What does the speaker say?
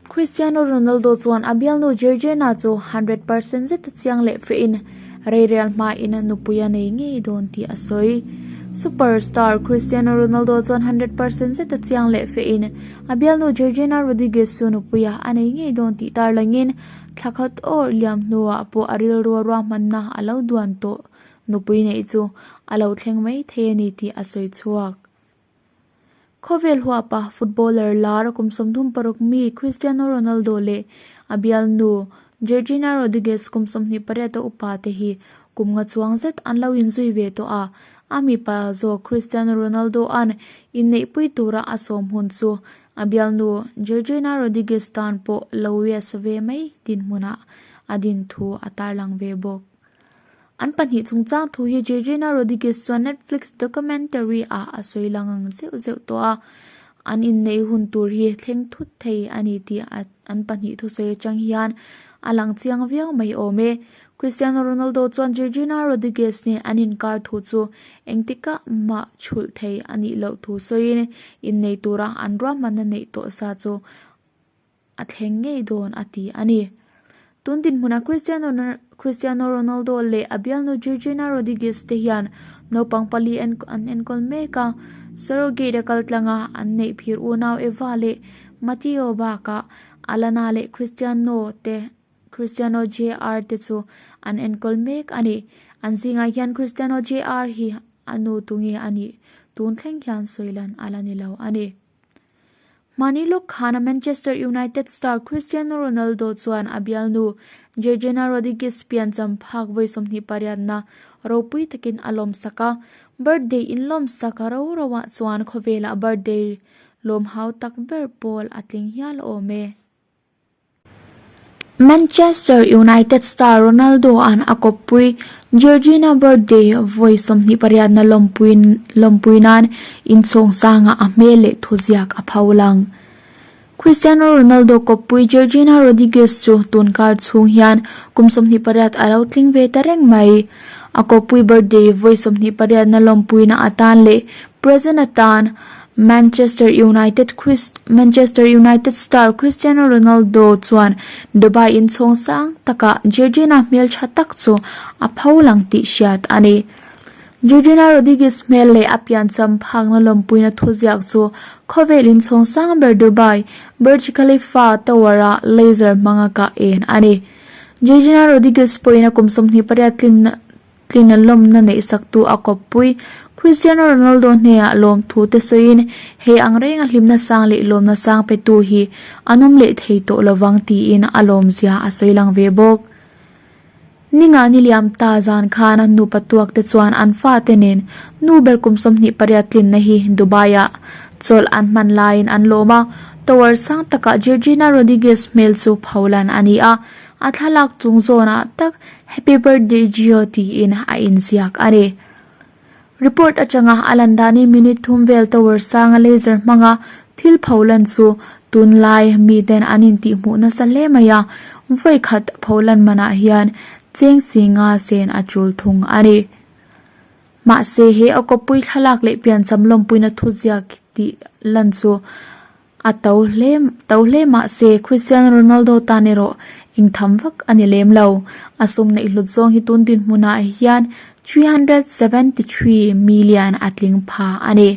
Cristiano Ronaldo chuan a bialnu Georgina chu 100% zeta chiang leh fehin reirial hmain nupui a nei ngei dawn tih a sawi. Superstar Cristiano Ronaldo chuan 100% zeta chiang leh fehin a bialnu Georgina Rodriguez chu nupuia a nei ngei dawn tih tarlangin thla khat awr liam hnuah pawh a rilru ruahmanna a lo duan tawh nupui neih chu a lo thleng mai thei a ni tih a sawi chhuak. Khawvel huapa footballer lar kum 36 mi Cristiano Ronaldo leh a bialnu Georgina Rodriguez kum 28 a upa te hi kum nga chuang zet an lo inzui ve tawh a, a mipa zawk Cristiano Ronaldo an inneihpui tura a sawm hun chu a bialnu Georgina Rodriguez tan pawh lo yes ve mai dinhmunah a din thu a tarlang ve bawk. An pahnih chungchang thu hi Georgina Rodriguez chuan Netflix documentary ah a sawi lang ang zeuh zeuh tawh a, an inneih hun tur hi thleng thut thei a ni tih an pahnih thusawi atang hian a lang chiang viau mai awm e. Cristiano Ronaldo chuan Georgina Rodriguez nen an inkar thu chu engtikah mah chhulh thei a nih loh thu sawiin innei tura an ruahmanna neih tawh sa chu a thleng ngei dawn a ti a ni. Tun dinhmunah Cristiano Cristiano Ronaldo leh a bialnu Georgina Rodriguez te hian naupang pali an enkawl mek a, surrogate a kal tlanga an neih phir unau Eva leh Mateo bakah Alana leh Cristiano te Cristiano JR te chu an enkawl mek a ni. An zingah hian Cristiano JR hi a nu tunge a nih tun thleng hian sawi lan a la ni lo a ni. Hmani lawk khana Manchester United star Cristiano Ronaldo chuan a bialnu Georgina Rodriguez piancham phak vawi 28na ropui takin a lawmsak a. Birthday inlawmsak ro roah chuan khawvelah birthday lawm hau tak ber pawl a tling hial awm e. Manchester United star Ronaldo an a kawppui Georgina birthday vawi 28na lawmpui lawmpui nan inchhawng sangah a hmel leh thuziak a pho lang. Cristiano Ronaldo kawppui Georgina Rodriguez chu tunkar chhung hian kum 28 a lo tling ve ta reng mai. A kawppui birthday vawi 28na lawmpuina atan leh present atan Manchester United Manchester United star Cristiano Ronaldo chuan Dubai inchhawng sang takah Georgina hmel tha tak chu a pho lang tih hriat a ni. Georgina Rodriguez hmel leh a piancham phakna lawmpuina thuziak chu khawvel inchhawng sang ber Dubai Burj Khalifa Tower-a laser hmanga kah en a ni. Georgina Rodriguez pawhin a kum 28 tlinna Tlin a lawmna neihsaktu a kawppui Cristiano Ronaldo hnenah lawmthu te sawiin hei ang renga hlimna sang leh lawmna sang petu hi an awm leh thei tawh lovang tiin a lawmzia a sawi lang ve bawk. Ninga ni liam ta zan khan nupa tuak te chuan an fate nen nu ber kum 28 tlinna hi Dubai-ah chawlh an hman laiin an lawm a, tower sang takah Georgina Rodriguez hmel chu pholan a ni a, A thlalak chung zawnah tak Happy Birthday Gio tiin a inziak a ni. Report atanga a lan danin minute thum vel tower sanga laser hmanga thil pho lan chu tunlai miten an intihhmuh nasa hle mai a, vawi khat pho lan manah hian cheng si nga sen a tul thung a ni. Mahse he a kawppui thlalak leh piancham lawmpuina thuziak tih lan chu A to hle to hle mahse Cristiano Ronaldo tan erawh engtham vak a ni lem lo. A sum neih hlut zawng hi tun dinhmunah hian 373 million a tling pha a ni.